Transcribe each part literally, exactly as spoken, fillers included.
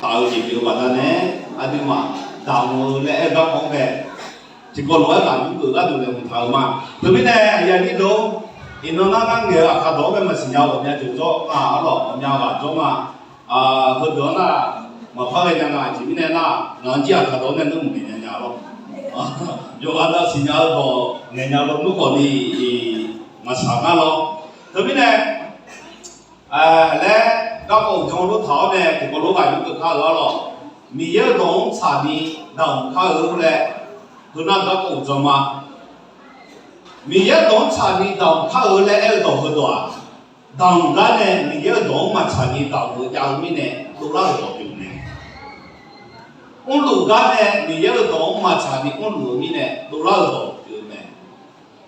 Aq-eu jeq pyeuf-eu baqdanae, aqduimaf damq-eu laer aer-eu garkawv-anr bae, tiqkawv lof-aer ghaq yurgeuf gharduq laeqhmq taq-euq ma. Teumirnae aqyuif aqnyir deuq-or, iqnan nar ngar ngaeq-eu aqkaq dawq-anr bae maqsiq nya-eu ghawqmya jeq jawr nga-a lawq, ghawqmya ghaq jawr nga. Heudeuq-anr nar maqpar ghaenya nga. Aqjeq mirnae nar, ngaq-anr jir aqkaq dawq-anr nae nmr maqngaeq nya nya lawq. Yawqghaq nav siqnya-eu dawq ngaeq nya lawnmr khawf ni maqsaq ngar lawr. Teumirnae laer garkawv uqdzan lof taq-awr nae tiqkawv lof ghaq yurgeuf kar-eu-a lawq. Miqyaer-euq dawq-anr tsaqni damq kar-eu laer, heunar garkawv uqdzan ma. Miqyaer-euq dawq-anr tsaqni damq kar-eu laer aer-eu dawq heudawq-aq, damq gar nae Miqyaer-euq dawq-anr maqtsaqni damq-eu jav-eu mirnae dovlar-euq dawq pyeuf-eu mae. Mrluf gar nae Miqyaer-euq dawq-anr maqtsaqni mrluf-eu mirnae dovlar-euq dawq pyeuf-eu mae.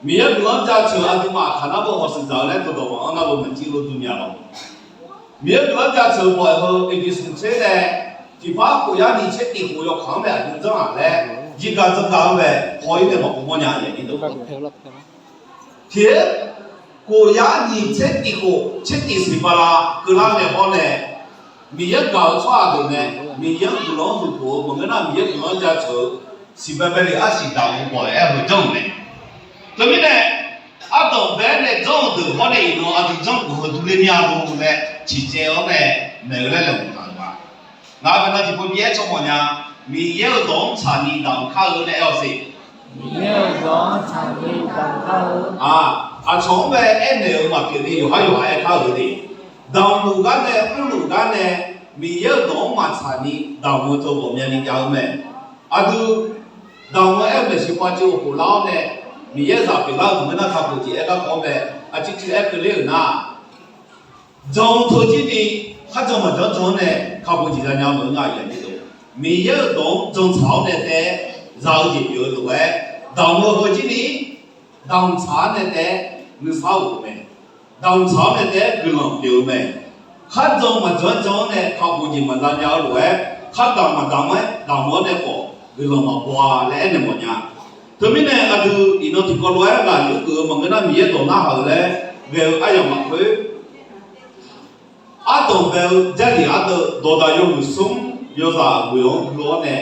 Miqyaer guiqlanq-anr jaceuq aqduimaf aqkaq nar beu hawshuif dzaq-eu laer dawqdawq maqanr nar beu maqjir lof dmya lawq. Miqyaer guiqlanq-anr jaceuq bawq-eu Eqdeq smq tser nae tiqpar khof yar nyiq tser tiq khof yawkaq-anr bae aqdui dzanr-aq laer, jirga dzanr ga-anr bae haw-ir nae maqkov mawrnya-a. Tiq khof yar nyiq tser tiq khof tser tiq siq bala keuvlar nae hawr nae, Miqyaer gaq-eu tsawrhaq deuq nae Miqyaer-anr guiqlanq-anr huiq khof-eu maqngeur nar, Miqyaer guiqlanq-anr jaceuq-eu siqbae bae le arsiq daq-eu bawq-aer heu janr-euq mae. Teumirnae, ardanq bae-aer nae janr-eu deuq hawr nae iqnan aqdui janrkhof heu durler mir-a lor laer ciqcaev-awr nae maeq-eu laer laeqhmq taq-euq ma. Ngaq-euq baqda tiqpov bi-aer tsawrmawf nya. Miqyaer-euq dawq-anr tsaqni damq kar-eu laer aer-awq siq. Miqyaer-euq dawq-anr tsaqni damq kar-eu. Aq, aqcawq-anr bae aernaeq-euq maqpyeuf ni yawqhar yawqha aer kar-euq de. Damqluf gar nae mrluf gar nae Miqyaer-euq dawq-anr maqtsaqni damq-eu teu ghawqmyani jav-eu mae. Aqdui damq-eu aer-eu maeqshi khof-a civ-eu khof lar-awr nae, Miqyaer zaq pyeuflar-euq maqngeur nar kakhof jeq aer garkawv-anr bae aqcuiv cuiv aer keuvler-euq nar, jan-eu teu jir ni kharjan maqjan jan-anr nae kakhof jeq zanya meuq-eu nga. Miqyaer-euq dawq-anr jantsaq-awr nae taef-aer za-eu jeq pyeuf-eu lof-aer, damq-eu heu jir ni damqtsaq-awr nae taef-aer nuisar-euq mae. Damqtsaq-awr nae taef-aer guiqlanq pyeuf-eu mae. Kharjan maqjan jan-anr nae kakhof jeq maqzanya-eu lof-aer, khardamq maqdamq-aer damq-awr nae khawf guiqlanq maqbaw-a laer aernaeq mawfnya. Teumirnae aqdui iqnan tiqkawv lof-aer ghaq yurgeuf-eu maqngeur nar, Miqyaer dawq narhaq-euq laer ghae-eu aryamq lafkhoer, ardanq bae-eu Jarlif ardeuv dawqdaq yawhuiq smr yawzaq ghoeq-anr gui-awr nae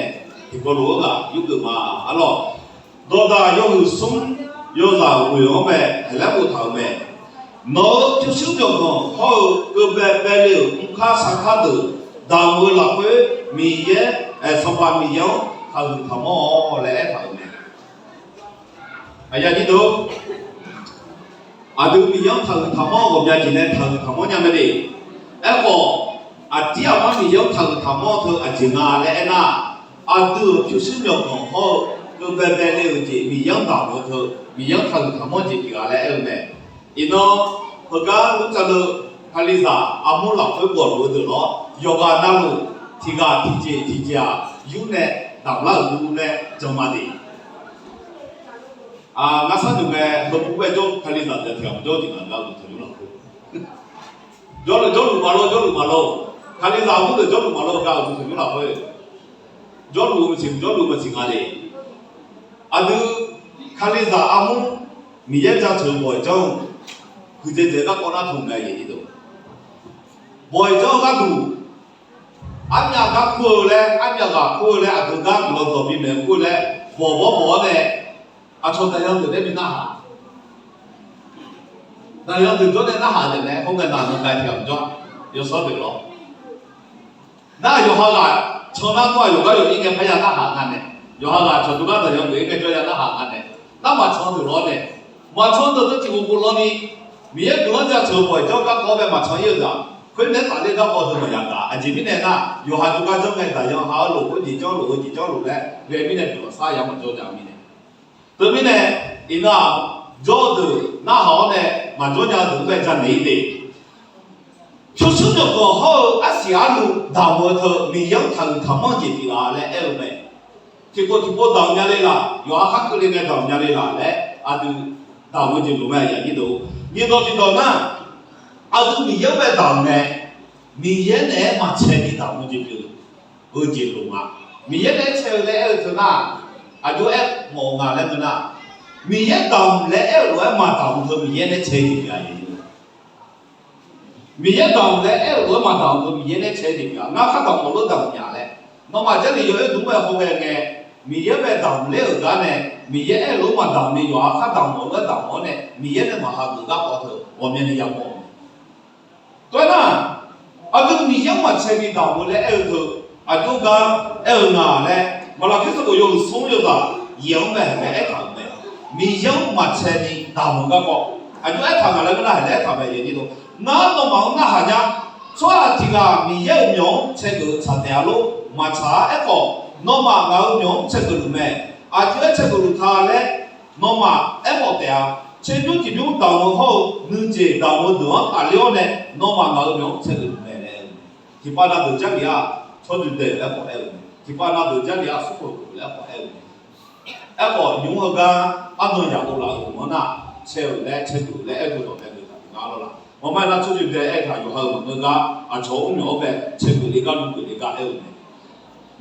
tiqkawv lof-aer ghaq yurgeuf ma. Arlawr, dawqdaq yawhuiq smr yawzaq ghoeq-anr mae, haeqlaer boftaq-euq mae. Nawq-euq pyurshuir myawqganq hawr-eu keuv bae bae le-euq mrkar sarkar deuq damq-eu lafkhoer Miqyaer, Sanqpaq Miqyaer-anr taqhuiq taqmawr-awq laer aertaq-euq mae. Aqdui Miqyaer-anr taqhuiq taqmawr ghawqmya jeq nae taqhuiq taqmawr nya mae de. Aerkhawf, aqdir aqmar Miqyaer-anr taqhuiq taqmawr teu aqjeq nga laer aernar, aqdui-euq pyurshuir myawqganq hawr-eu keuv bae bae le-euq jeq Miqyaer-anr damq-eu teu Miqyaer-anr taqhuiq taqmawr jeq pyeuf-a laer aer-eu mae. Iqnan, heugar lurcavleu Kalizaq armur lafkhoer gawqluf-eu deuq lawr, yawqghaq navluf tiqghaq tiqjeq tiqjeq-aq yur nae damqlar-euq dur laer jan ma de. Ngar sharnoeq ngae, heupov bae jawr Kalizaq deuq tiqghaq maqjawr jeq nga gar uqduq tanqnymr lafkhoer. Jawrluf jawrluf maqlawr, jawrluf maqlawr-eu. Kalizaq armur deuq jawrluf maqlawr-eu gar uqduq tanqnymr lafkhoer. Jawrluf-eu maqsiq, jawrluf-eu maqsiq nga le. Aqdui Kalizaq armur Miqyaer jaceuq-eu bawq-iq janr-eu huiqdzaeq dzaeq garkawv nar tmq mae. Bawq-iq janr-eu gharduq, armyav gar kur-eu laer, armyav ghaq kur-eu laer, aqdui gar guiqlanq dawq bimaeq kur-eu laer, bawq bawr bawq-awr nae aqcawq daqyan deuq laer bi narhaq. Daqyan deuq jawr nae narhaq deuq nae khoerngae naq nan ghae tiqghaq maqjawr-a. Yawsanr deuq lawr. Nar yawqha ghaq can nar mawr-aq, yawqgar yawq-ir ngae parya narhaq nga nae, yawqha ghaq cawqdov gar daqyan deuq-ir ngae jawrya narhaq nga nae, nar maqcan deuq lawr nae, maqcan deuq teu tiq ghofkhof lawr ni, Miqyaer guiqlanq-anr jaceuq-eu bawq-iq janr garkawv bae maqcan-ir-eu daq, khoer naeq-aer tafler garkawv teu maqya gaq. Aqjeq mirnae nar, yawqha jawrgar janr ngae daqyan ha-eu lof-aer jeq janr lof-eu jeq janr lof laer ghae mirnae guiqlanq sar ya maqjawr nya mirnae. Teumirnae, iqnan-aq, jawr-eu deuq narhaq-awr nae maqjawr nya-eu deuq-anr bae janaeq-ir de. Pyurshuir myawqganq hawr-eu arsiq arluv damq-eu teu Miqyaer-anr taqhuiq taqmanr jeq pyeuf-a laer aer-eu mae. Tiqpov tiqpov damq nya le laf, yawqha khar keuvle ngae damq nya le laf laer aqdui damq-eu jeq loq mae. Nyiqdawq tiqdawq nar, aqdui Miqyaer-anr bae damq-eu mae, Miqyaer naeq-aer maqtsaev ni damq-eu jeq pyeuf-eu jeq loq nga. Miqyaer naeq-aer tsaev-eu laer aer-eu teu nar, aqjox-aer mawf-eu nga laer ngeur nar, Miqyaer damq laer aer-euq lof-aer maqdamq-eu teu Miqyaer naeq-aer tsaev-eu jeq pyeuf-a. Miqyaer damq laer aer-euq lof-aer maqdamq-eu Miqyaer nae cae-eu jeq pyeuf-a. Ngar khar damq mawf lof damq nya laer, nawmaf Jarlif yaw-aer dmr-aer hawghae ngae, Miqyaer bae damq ler-euq gar nae, Miqyaer aer-eu lof-aer maqdamq ni yawqha khar damq mawf lof-aer damq mawf-awr nae, Miqyaer nae maqha geuf gar paw teu ghawqmyani yamawr-eu mae. Tov-aer nar, aqdui Miqyaer-anr maqcae ni damq-eu laer aer-eu teu, aqjox gar aer-eu nga laer, Maqlaqkir sanqbof yawhuiq smr yawzaq yaeq-anr mae haeq laer aertaq-euq mae. Miqyaer-anr maqcae ni damq-eu garkawv, aqjox aertaq nga laer ngeur nar haeq laer aertaq mae. Yaeq ni dov, ngar nawmaf-anr narhaq nya. Tsawrhaq tiq ghaq Miqyaer-euq myawq-anr cae geuf-eu tsaq taef-a lor. Maqtsaq-a. Aerkhawf, nawmaf ngaq-euq myawq-anr cae geuf luf mae. Aqjox-aer cae geuf luf ta laer nawmaf aermawf taef-a. Tserbymr tiqbymr damq-eu hawr-eu nuijeq damq-eu deuq-anr tafler-awr nae, nawmaf ngaq-euq myawq-anr cae geuf luf mae laer aer-eu mae. Tiqpav na deuq Jarlif-aq, tsawrjeuq daeq laer khawf aer-eu mae. Tiqpav na deuq Jarlif-aq, smrkhoeq laer khawf aer-eu mae. Aerkhawf, nymq-mr heugar arnan yaq dovlaf-euq deuq-anr nar, cae-euq laer cae geuf laer aer-eu dawq nae geuf taq-euq nga lawr laq. Ghawqmya nar tsawrjeuq daeq aer-eu taq yawqha-euq maqngeur gar, aqcawq-euq myawq-anr bae cae geuf le gar, nuigeuf le gar aer-eu mae.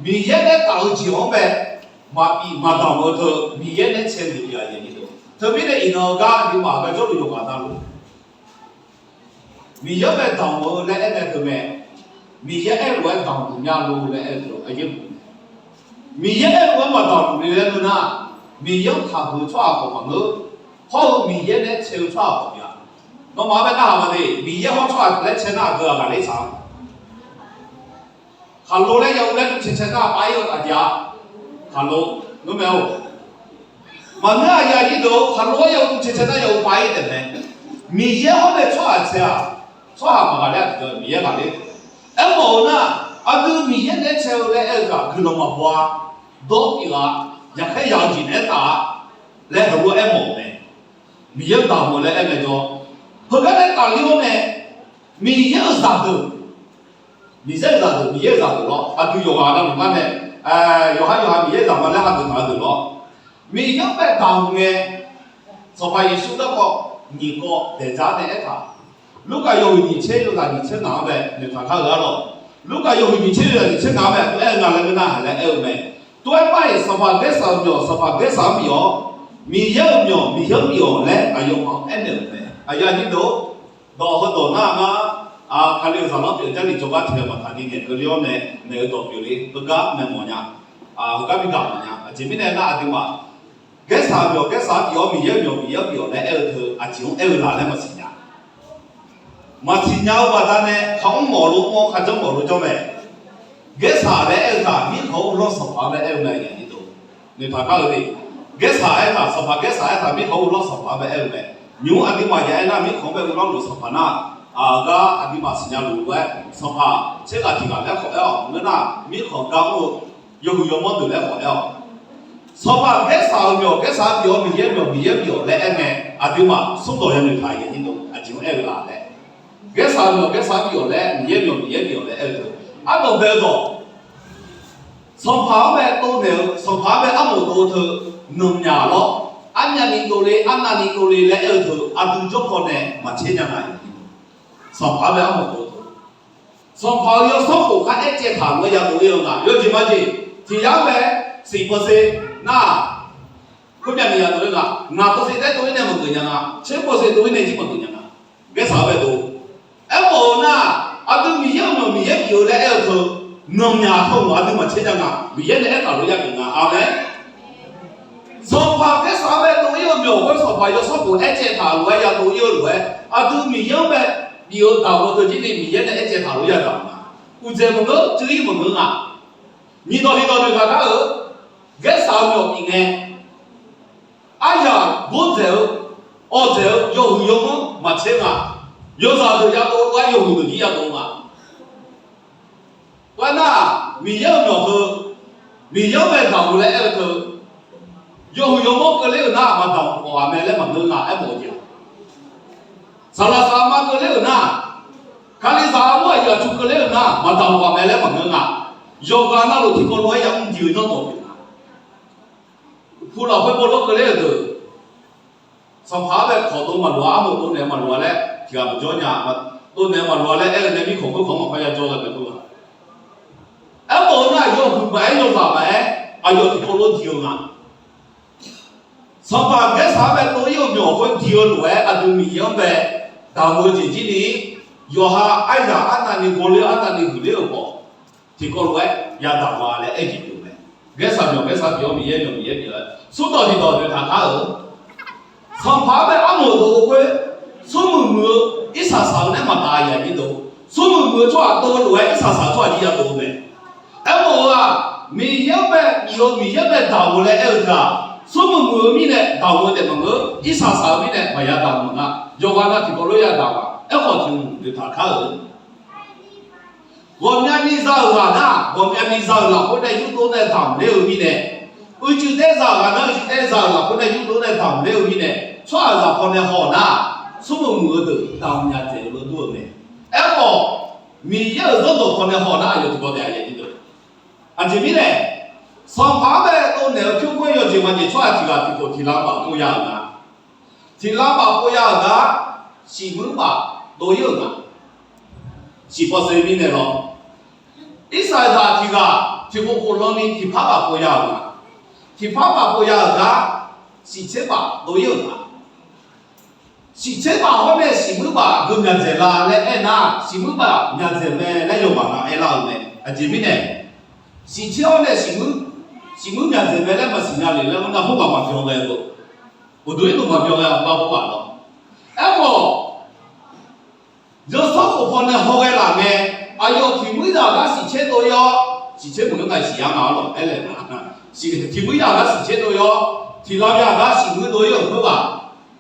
Miqyaer nae taf-eu jeq-anr bae maqbif maqdamq-eu teu Miqyaer nae cae geuf-a. Yaeq ni dov, teumirnae iqnan-eu gar aqduimaf bae jawrluf yawqghaq navluf Miqyaer-anr bae damq-eu laer aer nae teu mae. Miqyaer aerlof-aer damq duq nya lo laer aer-eu teu aryaer buf mae. Miqyaer aerlof-aer maqdamq duq le laer ngeur nar, Miqyaer-anr taqhuiq-eu tsawrhaq khawf maqngeur. Hawr-eu Miqyaer nae cae-eu tsawrhaq khawf pyeuf-a. Nawmaf-anr bae narhaq ma de, Miqyaer hawr tsawrhaq laer cae nar aqgeu aqghaq ler tsaq-a. Khaqlo laer ya ur laer dmr cae cae nar pav-ir-eu aqjeq-a. Khaqlo, ngeur mae-or. Maqngeur-aq, yaeq ni dov, khaqlo-aer ya ur dmr cae cae nar ya ur pav-ir taef mae. Miqyaer hawr nae tsawrhaq cae-aq, tsawrhaq maqghaq ler-a tiqjawr Miqyaer ghaq ler. Aermawf-eu nar, aqdui Miqyaer nae cae-eu laer aer-eu teu-aq guiqlanq maqbaw-a, dawr pyeuf-a, yaqkhaer yaq-eu jeq naeq-aer taf-a laer heulof-aer aermawf-euq mae. Miqyaer-anr damq-eu laer aer mae jawr. Heugar nae tafler-awr nae, Miqyaer-euq zaqdeuq, Miqyaer-euq zaqdeuq, Miqyaer-euq zaqdeuq lawr, aqdui yawqghaq navluf gar nae, yawqha yawqha Miqyaer zaqma laer hageuf taq-eu deuq lawr. Miqyaer-anr bae damq-eu ngae, Sanqpaq Yeqsur garkawv nyiq kawv daeq dzar nae aertaq. Lurkaf yawhuiq nyiq tser yawzaq nyiq tser ngaq-anr bae noeqtaq kar-eu arlawq. Lurkaf yawhuiq nyiq tser yawzaq nyiq tser ngaq-anr bae aer-eu nga laer ngeur nar haeq laer aer-eu mae. Tov-aer mar-iq, Sanqpaq Gaersaq-euq myawq Sanqpaq Gaersaq-anr bif-awr, Miqyaer-euq myawq Miqyaer-anr bif-awq laer aqyawfmaf-anr aernaeq-euq mae. Aqyuif aqnyir deuq-or, dawq heudawq nar ngar, Kali-euq zaqlanr pyeuf-eu Jarlif jawrgar tiqghaq maqtaq ni ngaeq keuvle-awr nae naeq-eu dawq pyeufle heugar naeq mawfnya. Heugar bi gaq mawfnya. Aqjeq mirnae nar aqduimaf Gaersaq-euq myawq Gaersaq-anr bif-awr, Miqyaer-euq myawq Miqyaer-anr bif-awq laer aer-eu teu aqjeq-anr aer-eu la laer maqsiq nya. Maqsiq nya-eu baqdanae kharmr mawf lo mr-awr kharjanr mawf lo jawr mae. Gaersaq laer aer-eu taq mirkhanq-anr uvlanr sanqpaq-anr bae aer-eu mae. Noeqtaq gar-eu le. Gaersaq aertaq, Sanqpaq Gaersaq aertaq mirkhanq-anr uvlanr sanqpaq-anr bae aer-eu mae. Nymq-mr aqduimaf ya aer nar mirkhanq-anr bae uvlanr luf sanqpaq nar, aqgar aqduimaf siqnya luf-eu lof-aer sanqpaq tser ghaq tiq ghaq laer khawf aer-awq. Ngeur nar mirkhanq gar mr-eu yawhuiq yawmanr deuq laer khawf aer-awq. Sanqpaq Gaersaq-euq myawq Gaersaq-anr bif-awr, Miqyaer-euq myawq Miqyaer-anr bif-awq laer aer ngae, aqduimaf smrdawq yanoeq taq-euq aqjeq-anr aer-eu la laer. Gaersaq-euq myawq Gaersaq-anr bif-awq laer, Miqyaer-euq myawq Miqyaer-anr bif-awq laer aer-eu teu, ardanq bae-eu dawq Sanqpaq-anr bae dovnaeq-eu, Sanqpaq-anr bae armawf dov-eu teu, nanqmyaq lawr, armyavni dovle arnavni dovle laer aer-eu teu, aqdui jawrpaw nae maqtser nya nga. Sanqpaq-anr bae armawf dov-eu teu, Sanqpaq-euq yawsanr khof khar aer caev taq lof-aer yadov ir-eu nga. Yawjeq majeq tiq yar-anr bae siq pawshe nar-aq, khoermyavni yadov ir nga. Ngaq pawshe taef-aer dov ir nae maqgeuf nya nga. Tser pawshe dov ir nae jir maqgeuf nya nga. Gaersaq-anr bae dov. Aermawf-eu nar, aqdui Miqyaer-euq myawq Miqyaer bif-eu laer aer-eu teu, nanqmyaq tawq-euq aqdui maqtser nya nga. Miqyaer nae aertaq lof-aer yageuf nga. Aqmeq. Sanqpaq Gaersaq-anr bae dov ir-eu myawq khoer Sanqpaq yawsanr khof aer caev taq lof-aer yadov ir-eu lof-aer, aqdui Miqyaer-anr bae bif-eu daq-eu teu jir ni Miqyaer nae aer caev taq lof-aer yadaq nga. Uqdzaeq maqngeur, tsuiv ir maqngeur nga. Nyiq dawq tiq dawq noeqtaq gar-eu, Gaersaq-euq myawq bif ngae, aryaq gordzaeq-eu, awqdzaeq-eu yawhuiq yawmanr maqtser nga. Yawzaq deuq yadov lof-aer yawhuiq deuq jir yadov nga. Khoernar, Miqyaer-euq myawq heu, Miqyaer-anr bae damq-eu laer aer-eu teu, yawhuiq yawmanr keuvler-euq nar maqdamq khawf ghaq mae laer maqngeur nga. Aermawf-eu jeq-aq, saqlaq saqma keuvler-euq nar, Kalizaq armur aqyuif aqtsu keuvler-euq nar maqdamq khawf ghaq mae laer maqngeur nga. Yawqghaq navluf tiqkawv lof-aer yamr diq-eu zanrdawq pyeuf nga. Pu lafkhoer bawlor keuvler-euq deuq, Sanqpaq-anr bae kawq dov maqloq-a, armawf dovnaeq maqloq-a laer tiq ghaq maqjawr nya. Dovnaeq maqloq-a laer aer-eu nae mirkhanq khoerkhanq-anr maqpar ya jawr ghae mae khoerghaq. Aermawf-eu nar yawhuiq maqaer yawzaq maqaer, aqyawf tiqkawv lof diq-eu nga. Sanqpaq Gaersaq-anr bae dov ir-eu myawq khoer diq-eu lof-aer aqdui Miqyaer-anr bae damq-eu jeq jir ni, Yawqha aryaq arnavni gawler arnavni huiqler-euq khawf, tiqkawv lof-aer yadaq ma laer aer jeq pyeuf mae. Gaersaq myawq gaersaq pyeuf-awr, Miqyaer myawq Miqyaer pyeuf-awr, smrdawq tiqdawq noeqtaq kar-euq, Sanqpaq-anr bae armawf-euq dov-eu khoer, smrmuiq muiq-eu irsaq saq-eu nae maqtaf aqyuif aqnyir deuq, smrmuiq muiq-eu tsawrhaq dov-eu lof-aer irsaq saq-eu tsawrhaq jir ya dov-eu mae. Aermawf-eu-aq, Miqyaer-anr bae bif-eu, Miqyaer-anr bae daq-eu laer aer-eu teu-aq, smrmuiq muiq-eu mirnae daq-eu taef maqngeur, irsaq saq-eu mirnae maqya daq-eu maqnga, yawqghaq na tiqkawv lof-aer yadaq ma. Aerkhawf, tiqhmq noeqtaq kar-euq, ghawqmyani za-euq ghaq nar, ghawqmyani za-euq lafkhoer nae yurdov nae damq ler-eu mirnae, uicuiv taer za-euq ghaq nar, uicuiv taer za-euq lafkhoer nae yurdov nae damq ler-eu mirnae, tsawrhaqzaq pawnae haw nar, smrmuiq muiq-eu deuq damq myaq dzaeq-eu lor dur-eu mae. Aerkhawf, Miqyaer-euq zanrdawq pawnae haw nar, aqyawf tiqkawv taef aqyuif aqnyir deuq, aqjeq mirnae, Sanqpaq-anr bae dovnaeq-eu pyur khoer yawjeq maqjeq tsawrhaq tiq ghaq tiqkhof tiq lavbaf pov ya-euq nga. Tiq lavbaf pov ya-euq gar, siqmuir baf dov ir-euq nga. Siq pawv saev mirnae lawr, irsaqzaq tiq ghaq tiqkhof khof lanni tiqpar baf pov ya-euq nga. Tiqpar baf pov ya-euq gar, siqtser baf dov ir-euq nga. Siqtser baf hawr nae siqmuir baf aqgeu myaq dzaeq la laer aernar, siqmuir baf myaq dzaeq mae laer yawbaq na aerlar-eu mae. Aqjeq mirnae, siqtser hawr nae siqmuir, siqmuir myaq dzaeq mae laer maqsiq nya le laer ngeur nar, khoerghaq maqbyan ghae-eu, uqduq irduq maqbyan ghae-eu aqbar khoerghaq lawr. Aerkhawf, yawsanr khof pawnae haw ghae laf ngae, aqyawf tiqmuir yaq gar siqtser dov ir-awr, siqtser maqngeur nga siq yar nga-awr lawq aer laeq ma. Tiqmuir yaq gar siqtser dov ir-awr, tiq lavbaf gar siqmuir dov ir-euq khoerghaq,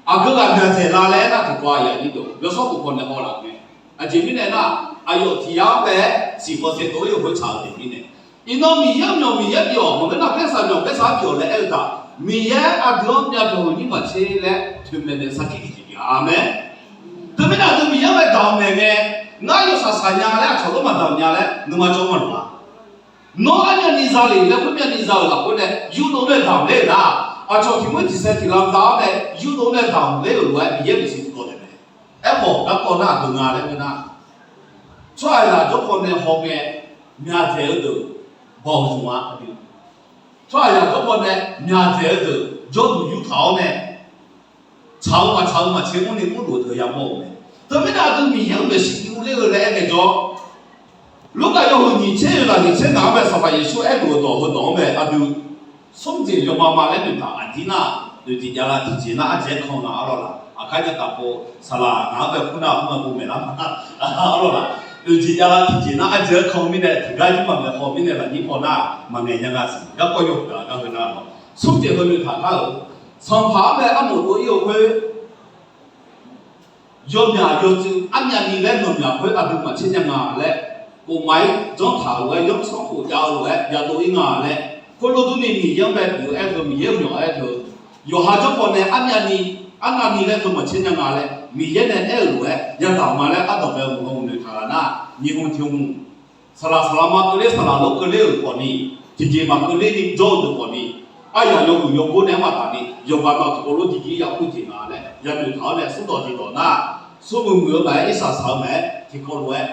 aqgeu ghaq myaq dzaeq la laer aernar tiqkawv aqyuif aqnyir deuq, yawsanr khof pawnae haw laf ngae. Aqjeq mirnae nar, aqyawf tiq yar-anr bae siq pawv saev dov ir-euq khoer tsaq-eu jeq mirnae, iqnan Miqyaer-anr myawq Miqyaer pyeuf-awq, maqngeur nar gaersaq myawq gaersaq pyeuf-awq laer aer-eu taq, Miqyaer aqdui-anr myavpyawq huiq nyir maqtser laer toeqmaeq naeq sarkir tiqjeq pyeuf-a. Aqmeq. Teumirnae aqdui Miqyaer-anr bae damq maeq ngae, ngar yawshaq shaq nya laer aqcawq lor maqdamq nya laer nuima jawr maqloq-a. Nawr armyavni za le laer khoer myavni za-euq lafkhoer nae yurdov nae damq ler-euq nar, aqcawq tiqmuir tiqsaev tiq lavza-awr nae yurdov nae damq ler-euq lof-aer Miqyaer bisiq tiqkawv taef mae. Aerkhawf garkawv nar aqdui nga laer ngeur nar, tsawrhaqzaq jawrpaw nae haw ngae myaq dzaeq-eu deuq bawq zmq-a. Tsawrhaqzaq jawrpaw nae myaq dzaeq-eu deuq jawrduq yurtaq-awr nae, tsaq-eu maqtsaq-eu maqtser mr ni mrluf-eu deuq yamawr-euq mae. Teumirnae aqdui Miqyaer-euq maeqshi uvler-eu laer aer ngaejawr, Lurkaf yawhuiq nyiq tser yawzaq nyiq tser ngaq-anr bae Sanqpaq Yeqsur aerluf-eu dawq heudawq-anr bae aqdui smr jeq yawma ma laer noeqtaq aqdir nar, oeq jeq javlar tiqjeq nar ardzaeq-aer kan nga arlawq laq. Aqkar nya taf pov saqlaq ngaq-anr bae kur nar aqmr nga bov maeqlar ma arlawq laq. Oeq jeq javlar tiqjeq nar ardzaeq-aer kan mirnae tiqgar jir maqmaeq haw mirnae lafnyir paw nar maqngaeq nya nga siq. Garkawv yawhuiq ghaq gar heu nar lawq, smr jeq heu noeqtaq kar-euq, Sanqpaq-anr bae armof dov ir-eu khoer, yawmyaq yawtsuif armyavni laer nawmyaq khoer aqdui maqtser nya nga laer, khofmaf-ir janrtaq-euq lof-aer yanrsanrkhof jav-eu lof-aer yadov ir nga laer, khoerlof durni Miqyaer-anr bae pyeuf-eu aer teu, Miqyaer-euq myawq aer teu, yawqha jawrpaw nae armyavni, arnavni laer teu maqtser nya nga laer Miqyaer nae aer-euq lof-aer yadaq ma laer ardawq bae-eu mq-anr noeqtaq ghaq nar, nyiq hmq tiq hmq saqlaq saqlaq ma keuvler saqlaq lof keuvler-euq khawfni, tiqjeq maqkeuvler ni jawr-eu deuq khawfni, aryaq yawhuiq yawgor nae-anr maqtaf ni yawqghaq nav tiqkawv lof jirjir ya khoer jeq nga laer yanoeq taq-awr nae smrdawq tiqdawq nar, smrmuiq muiq-eu maqaer, irsaq saq-eu maqaer, tiqkawv lof-aer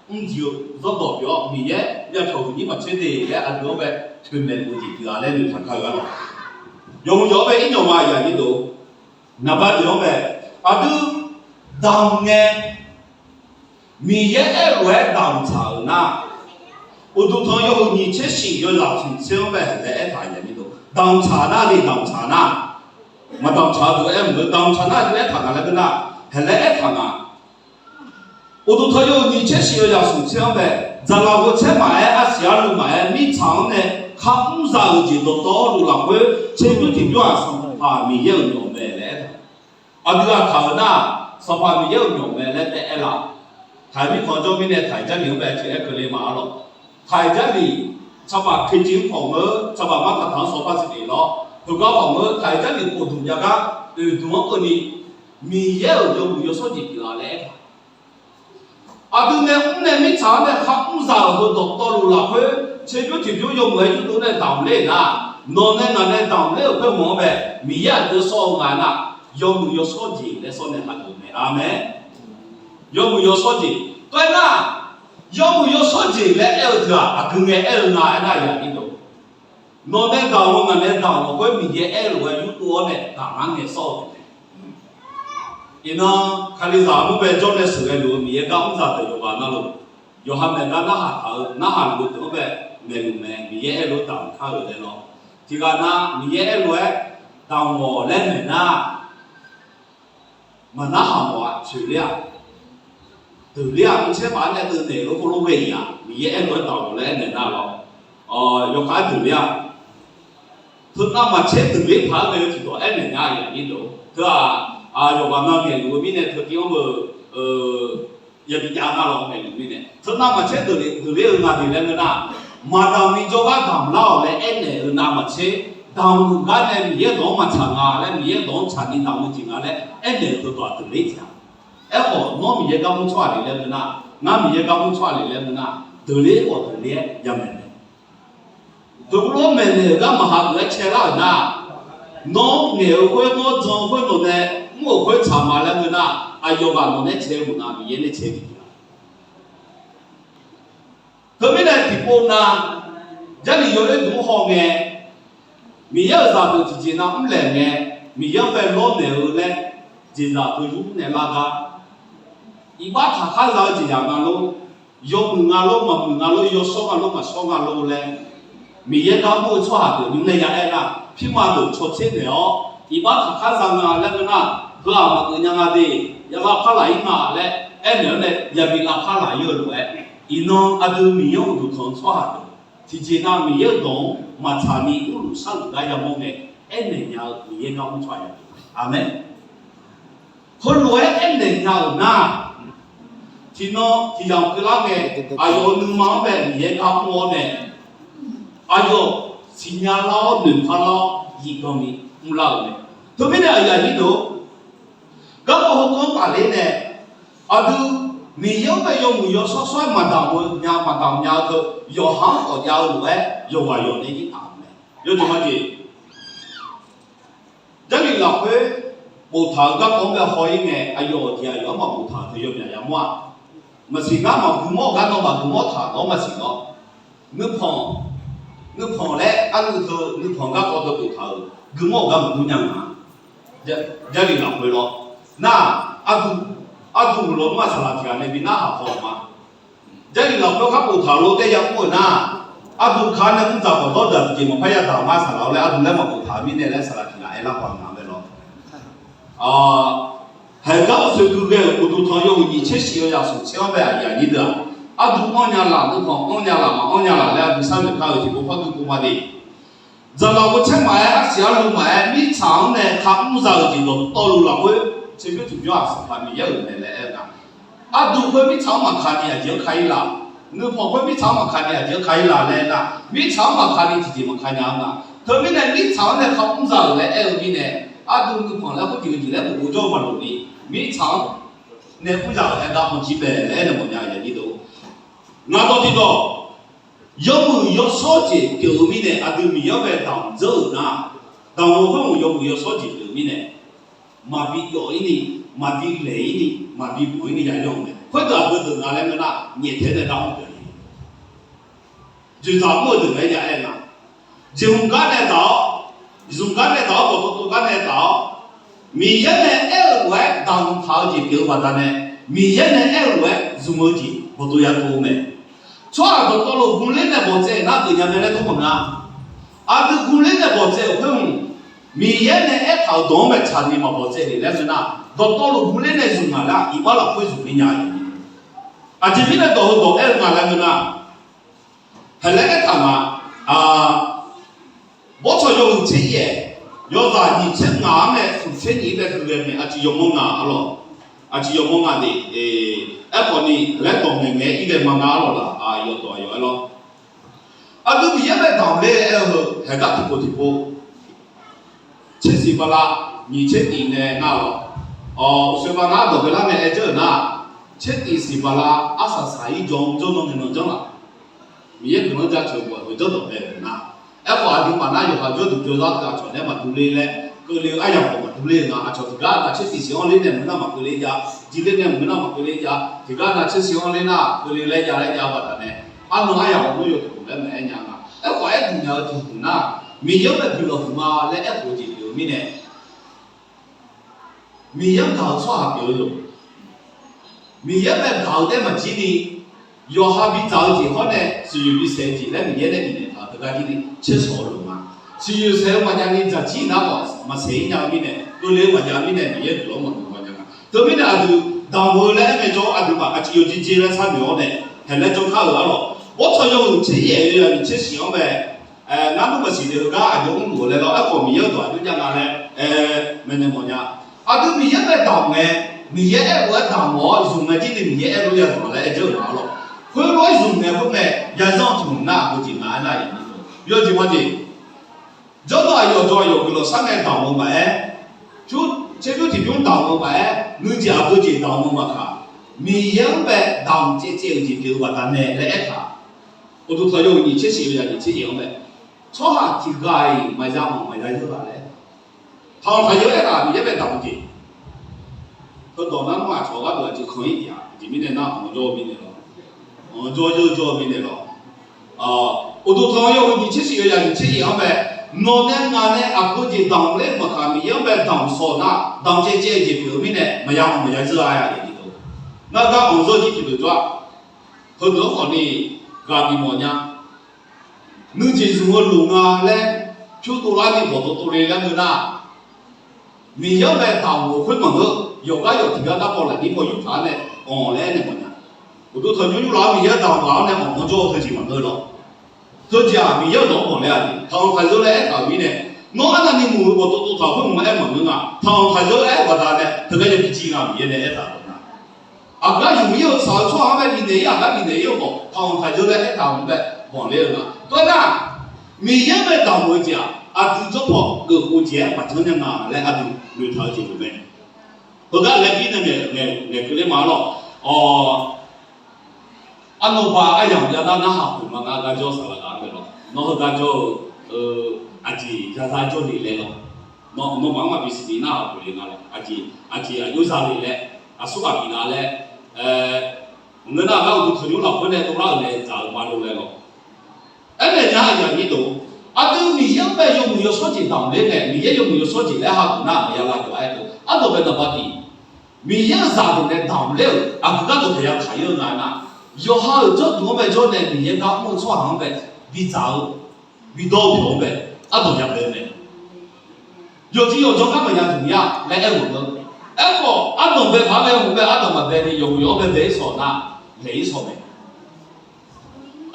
mrjiq-eu zanrdawq pyeuf-awr Miqyaer myavpyawq huiq nyir maqtser de laer aqdui-anr bae toeqmaeq luf-eu jeq tiq ghaq laer noeqtaq kar-eu arlawq. Yawmuiq yawq-anr bae irnyawq ma aqyuif aqnyir deuq, naqba deuq-anr bae aqdui damq ngae, Miqyaer aer-eu lof-aer damq tsaq-euq nar, uqduq tanq yawhuiq nyiq tser shiq yawzaq smq tser-anr bae haeqlaer aertaq-euq aqyuif aqnyir deuq, damq tsaq nar le, damq tsaq nar, maqdamq tsaq-eu deuq aer mq-eu, damq tsaq nar deuq aertaq nga laer ngeur nar, haeqlaer aertaq nga. Uqduq tanq yawhuiq nyiq tser shiq yawzaq smq tser-anr bae, dzaqlaf ghovtsaer maqaer, arsiq arluv maqaer, mirtsaq-anr nae kharmr za-euq jeq dawqtawvluf lafkhoer tserbymr tiqbymr-aq, Sanqpaq Miqyaer-euq myawq mae laer aertaq. Aqdui aqkaq-euq nar, Sanqpaq Miqyaer-euq myawq mae laer taef aerlaf. Taq-iq mirkhanq jawr mirnae taq-iq Jarlif-anr bae teu aer keuvle ma arlawq. Taq-iq Jarlif tsawrhaq keqciv-anr khawf ngeur, tsawrhaq martaq taq-anr sawr par siqle lawr. Heugar khawf ngeur, taq-iq Jarlif khofduq jav gar oeqduq-anr keuvni, Miqyaer-euq yawmuiq yawshawr jeq pyeuf-a laer aertaq. Aqdui nae mr nae mirtsaq-anr nae kharmr za-euq heu dawqtawvluf lafkhoer tserbymr tiqbymr yawmuiq-aer yurdov nae damq ler nar, nawq nae ngaq nae damq ler-euq khoermawf-anr bae Miqyaer aqdui-anr sawr-eu nga aernar, yawmuiq yawshawr jeq laer sawr nae hageuf mae. Aqmeq. Yawmuiq yawshawr jeq. Tov-aer nar, yawmuiq yawshawr jeq laer aer-eu teu-aq aqgeu ngae aer-eu nga aernar, aqyuif aqnyir deuq, nawq nae damq-awr ngaq nae damq-awq khoer Miqyaer aer-eu lof-aer yurdov-awr nae damq-anr nae sawr-eu mae. Iqnan Kalizaq armur bae jawr nae sheuqghae luf-eu Miqyaer gar mr zaq deuq yawqghaq navluf, yawqha maeq gar narhaq taq-eu narhaq luf-eu deuq-anr bae maeqluf mae. Miqyaer aerlof-aer damq kar-euq laer lawr. Tiqghaq nav Miqyaer aerlof-aer damq-awq laer maeq nar, maqnarhaq mawf-a. Coeqler-aq, deuqler-aq, mqtaer maqaer nae deuq naeq-eu khoerlof ghae-iq-aq, Miqyaer aerlof-aer damq-awq laer aernaeq nar lawr. Yawkhav-aer deuqler-aq, teunav maqtser deuqler paq-aer ghae-eu tiqdawq aernaeq nya-a. Aqyuif aqnyir deuq-or, teu-aq, yawqghaq nav ngaeqluf-eu mirnae teutiv-anr beu yabi jav nar lawr. Ngaeqluf mirnae teunav maqtser deuqler-eu nga deuq laer ngeur nar, maqdamq ni jawrgar damq lar-awq laer aernaeq-eu navmaqtser, damq-eu gar nae Miqyaer dawq-anr maqtsaq nga laer, Miqyaer dawq-anr tsaqni damq-eu jeq nga laer aernaeq-eu deuq dawq-aq deuqler jeq-a. Aerkhawf nawr Miqyaer gar mr tsawrhaq le laer ngeur nar, ngar Miqyaer gar mr tsawrhaq le laer ngeur nar, deuqler khawf deuqler-aer yamaeq mae. Deuq lof maeqnaeq-euq gar maqha geuf-aer cae lar-euq nar, nawr ngaeq-eu khoer, nawr jan-eu khoer, nawq nae mr-euq khoer tsaq ma laer ngeur nar, aqyawf ghaq nawq nae cae-eu maqnga, Miqyaer nae cae-eu jeq-a. Teumirnae tiqpov nav, Jarlif yaw-aer dmq-anr hawngae, Miqyaer-euq zaqdeuq tiqjeq nav mrlaeq ngae, Miqyaer-anr bae lawrnaeq-eu laer jeqzaq teu yur nae lar gar, iqbax taqkhar za-eu jeqzaq nga lor, yawmuiq nga lor, maqmuiq nga lor, yawshawr nga lor, maqshawr nga lor laer, Miqyaer gar mr-eu tsawrhaq deuq nymr nae ya aer nar, pirma deuq cawtser naeq-awr, iqbax taqkhar za nga laer ngeur nar, heu-aq maqgeuf nya nga de, ya lavpar laf-ir nga laer aernaeq-awr nae yabi lavpar laf-ir-eu lof-aer, iqnan aqdui Miqyaer-anr uqduq tanq-eu tsawrhaq deuq tiqjeq nav Miqyaer-euq dawq-anr maqtsaq ni urluf sharluf gar yamawr ngae, aernaeq nya-eu Miqyaer gar mr tsawrhaq ya. Aqmeq. Heulof-aer aernaeq nya-euq nar, tiqnan tiqyamq keuvlar ngae, aqyawf-euq nuima-anr bae Miqyaer gar mr-awr nae, aqyawf siqnya lar-awr noeqpar lar-awr zifdan ni mrlar-euq mae. Teumirnae aqyuif aqnyir deuq-or, garkawv heuganr tafler nae, aqdui Miqyaer-anr bae yawmuiq yawshawr shawr-aer maqdamq-eu nya, maqdamq nya-eu teu, yawqha-anr khawf jav-eu lof-aer yawqghaq yawq nae jir taq-euq mae. Yawjeq ma jeq, Jarlif lafkhoer boftaq-euq garkawv-anr bae haw-ir ngae, aqyawf jeq aqyawf-anr maqboftaq-euq teu yawmyaq yamawr-aq, maqsiq gar maqguimawr-eu gar nawr maqguimawr taq-euq nawr maqsiq nawr, nuipanq, nuipanq laer arnuiv teu nuipanq garkawv teu boftaq-euq guimawr-euq gar maqdur nya nga. Jarlif lafkhoer lawr, nar-aq, arduq, arduq meuq lawnmr-aq saqlaq tiq ghaq nae bi narhaq haw-euq ma. Jarlif lafkhoer khar boftaq-eu lof-aer ya mr-euq nar, arduq ka nae mr dzaq khawf dawr dzaq tiqjeq maqpar yadaq-eu ma saqlaq-awr laer arduq laer maqboftaq-eu mirnae laer saqlaq tiq ghaq aerlar paq nga bae lawr. Haeq gar uqsoeq gui ghae-euq uqduq tanq yawhuiq nyiq tser shif-eu yaqsmq tser-anr bae aqyuif aqnyir deuq-aq, arduq anrnya laf, nuipanq anrnya laf, maqanr nya laf laer arduq sharnoeq kar-euq tiqpov par gui pov ma de. Dzaqlaq ghovcaer maqaer, arsiq arlu maqaer, mirtsaq-anr nae kamr za-euq jeq dawqtawvluf lafkhoer tserbymr tiqbymr-aq, Sanqpaq Miqyaer-euq mae laer aer-eu nga. Arduq khoer mirtsaq-anr maqka ni aqjeq-anr ka-ir laf, nuipanq khoer mirtsaq-anr maqka ni aqjeq-anr ka-ir laf laer aer nar, mirtsaq-anr maqka ni tiqjeq maqka nya-anr nga. Teumirnae mirtsaq-anr nae kamr za-euq laer aer-eu mirnae, arduq nuipanq laer khoerjeq-eu jeq laer bof-eu jawr-eu maqloq ni, mirtsaq-anr nae mr za-euq aer gar maqjir bae laer aernaeq mawf nya-a. Ngaq dawq tiqdawq, yawmuiq yawshawr jeq pyeuf-eu mirnae, aqdui Miqyaer-anr bae damq dzeur-euq nar, damq-eu khoer-aq yawmuiq yawshawr jeq pyeuf-eu mirnae, maqbi jawf-ir ni, maqbi laeq-ir ni, maqbi buq-ir ni ya yawr-eu mae. Khoerdeuq-aq heudeuq nga laer ngeur nar, nyaeftaeq nae gar mr deuq-ir, dzoeqdzaq mr-eu deuq laer ya aer nga. Jeqhmq gar nae daq-awr, zmq gar nae daq-awr, dawqtawv tov gar nae daq-awr, Miqyaer nae aer-eu lof-aer damq taq-eu jeq pyeuf-eu baqdanae, Miqyaer nae aer-eu lof-aer zmq-eu jeq bawqdov ya tov-eu mae. Tsawrhaq dawqtawvluf gurler nae bawqtsaev nar geufnya mae laer dawr maqnga. Aqdui gurler nae bawqtsaev-euq khoer-aq, Miqyaer nae aertaq-euq dawq-anr bae tsaqni maqbawqtsaev le laer ngeur nar, dawqtawvluf gurler nae zmq ngaq laer iqbax lafkhoer zmq ni nya-a. Aqjeq mirnae dawq heudawq aer-eu nga laer ngeur nar, haeq laer aertaq nga. Bawrtsanq yawhuiq tser yaef, yawzaq nyiq tser ngaq-anr nae smq tser nyiq-ir bae keuvghae mae. Aqjeq yawmawr nga arlawq, aqjeq yawmawr nga de. Aerkhawf ni laer dawq ngaeq ngae-aer ir ghae ma nga arlawq laq. Yawdawq aqyawf aer lawr, aqdui Miqyaer bae damq ler-eu aer-eu heu haeq gar tiqpov tiqpov tsersiq bala nyiq tser tif nae nga lawq. Awq, uqshoe bala dawq ghae lar nae aer dzeur-euq nar, tser tif siq bala arsaq saq-ir jawr jawr nan ngae nan janr laf. Miqyaer guiqlanq jaceuq-eu bawq-eu jawrdawq bae-euq nar, aerkhawf aqduimaf nar yawqha jawrduq jawrzar teu aqcawq naeq-aer maqdur ler laer keuvle-eu aryamq khawf maqdur ler-eu nga. Aqcawq tiqgar nav tser tif siq-anr ler nae maqngeur nar maqkeuvle jav, jir ler nae maqngeur nar maqkeuvle jav, tiqgar nav tser siq-anr ler nar keuvle laer jav laer jav-eu baqdanae, arnan aryamq khawf nmr yawduq laer maqaer nya nga. Aerkhawf aer duq nya-eu tiqduq nar, Miqyaer-anr nae guiqlanq huiqma laer aerkhof-eu jeq pyeuf-eu mirnae, Miqyaer-anr gaq-eu tsawrhaq pyeuf-eu lof, Miqyaer-anr bae gaq-eu taef maqjir ni, yawqha bidzaq-eu jeq hawr nae siqyoeq bisaef-eu jeq laer Miqyaer nae bifnaeq taq-euq teugar jir ni tsersawq-eu lof ma. Siqyoeq saef-eu maqjav ni dzaqjir nar khawf maqsaef-ir nya-eu mirnae, keuvle-eu maqjav mirnae Miqyaer guiqlanq maqdov nya nga. Teumirnae aqdui damq-eu laer aer ngaejawr, aqduimaf aqciq yawqjeq jeq laer sharnoeq-awr nae, haeq laer janr kar-euq arlawq. Bawrtsanq yawhuiq tser yaef yawzaq nyiq tser shif-anr bae, ngar nmr maqsiq deuq-eu gar aqjox mrluf-eu laer lawr, aerkhawf Miqyaer-euq dawq aqjox jav nga laer maeqnaeq mawf nya. Aqdui Miqyaer-anr bae damq ngae, Miqyaer aer-eu lof-aer damq mawf-awr zmq ngae jir ni Miqyaer aer lof-aer ya zmq laer aer dzeur-euq ma arlawq. Khoerlof-aer zmq ngae khoer mae, ya zanr tmq nar aqgeujeq nga aernar-aq, yawjeq mawjeq. Jawrduq aqyawf jawr aqyawf guiqlanq sharnae damq-eu maqaer, tserbymr tiqbymr damq-eu maqaer, nuijeq aqgeujeq damq-eu maqkaq, Miqyaer-anr bae damq caevcaev-eu jeq pyeuf-eu baqdanae laer aertaq. Uqduq tanqnymr nyiq tser shif-eu ya nyiq tser yaef-anr mae, tsawrhaq tiqghaq-iq maqya manq maqya yeur-a laer, taqanq taqyeur aertaq Miqyaer bae damq-eu jeq. Heudawq nar nmr aqcawq gharduq aqjeq kanq-ir tiq-aq, aqjeq mirnae nar anq jawr-eu mirnae lawr, anq jawr yeur jawr-eu mirnae lawr. Uqduq tanqnymr nyiq tser shif-eu ya nyiq tser yaef-anr mae, nawq nae ngaq nae aqgeujeq damq ler-eu maqkaq, Miqyaer-anr bae damq sawq nar damq caevcaev-eu jeq pyeuf-eu mirnae maqya manq maqya yeur-a. Ngar gar anq jawr jir tiqdeuq jawr-a. Heudeuq-anr khawf ni ghaq bif mawf nya. Nuijeq zmq-eu loq nga laer pyurdov lar ni bawqdov tov le laer ngeur nar, Miqyaer-anr bae damq-euq khoer maqngeur, yawqgar yawq tiqgar gar paw lafnyir paw yurtaq-anr nae anq laer aernaeq mawf nya. Uqduq tanqnymr yurlaf-awr Miqyaer damq ghaq-anr nae anq-anr jawr-eu teujeq maqngeur lawr. Teujeq-aq Miqyaer-euq dawq-anr mawf laer-aq jeq taqanq taqzeur laer aertaq-euq mirnae, nawr arnavni muiq-eu bawqdov tov taq khoer maqngeur aer maqngeur nga. Taqanq taqzeur aer-eu baqdanae teugar yabi jir nga Miqyaer nae aertaq-euq nar, aqgar yawqmir-eu tsaq-eu tsawrhaq-anr bae bifnaeq-ir aqgar bifnaeq-ir-eu khawf taqanq taqzeur laer aertaq-euq maqngeur bae banq ler-eu nga. Tov-aer nar, Miqyaer-anr bae damq-euq jeq-aq aqdui jawrpaw geufkhof jeq-aer maqjanr nya nga laer aqdui noeqtaq-eu jeq lof mae. Heugar laer bir nae ngaeqkeuv ler ma lawr. Arnawq baq aryamq jav nar narhaq khoeq ma ngar gar jawr saqlaq gaq-anr bae lawr. Nawr heugar jawr-eu aqjeq yazar jawrle laer lawr. Nawmaf-anr maqbi siqni narhaq khoeq le nga lawr. Aqjeq aqjeq aqjox zale laer, aqsur ghaq bif nga laer, ngeur nar gar uqduq tanqnymr lafkhoer nae dovlar-euq nae dzaq-eu ma lo laer lawr. Aernaeq nya aqyuif aqnyir deuq, aqdui Miqyaer-anr bae yawmuiq yawshawr jeq damq ler ngae, Miqyaer yawmuiq yawshawr jeq laer hageuf nar maqya lavdawq-aer deuq arnawq bae naqba tiq, Miqyaer-euq zaqdeuq nae damq ler-euq aqgeu gharduq taeq ya kaq-ir-eu nga nar, yawqha-euq jawrduq-anr bae jawr nae Miqyaer gar mr-eu tsawrhaq-anr bae bidzaq-eu bidawr-eu pyawq-anr bae ardanq ya bae-eu mae. Yawqjeq yawqjawr gar maqya duq ya laer aer-eu maqngeur. Aerkhawf ardanq bae paq-aer ghae-eu bae ardanq maqbae ni yawqmuiq yawq-anr bae bae-ir sawq nar, laeq-ir sawq mae.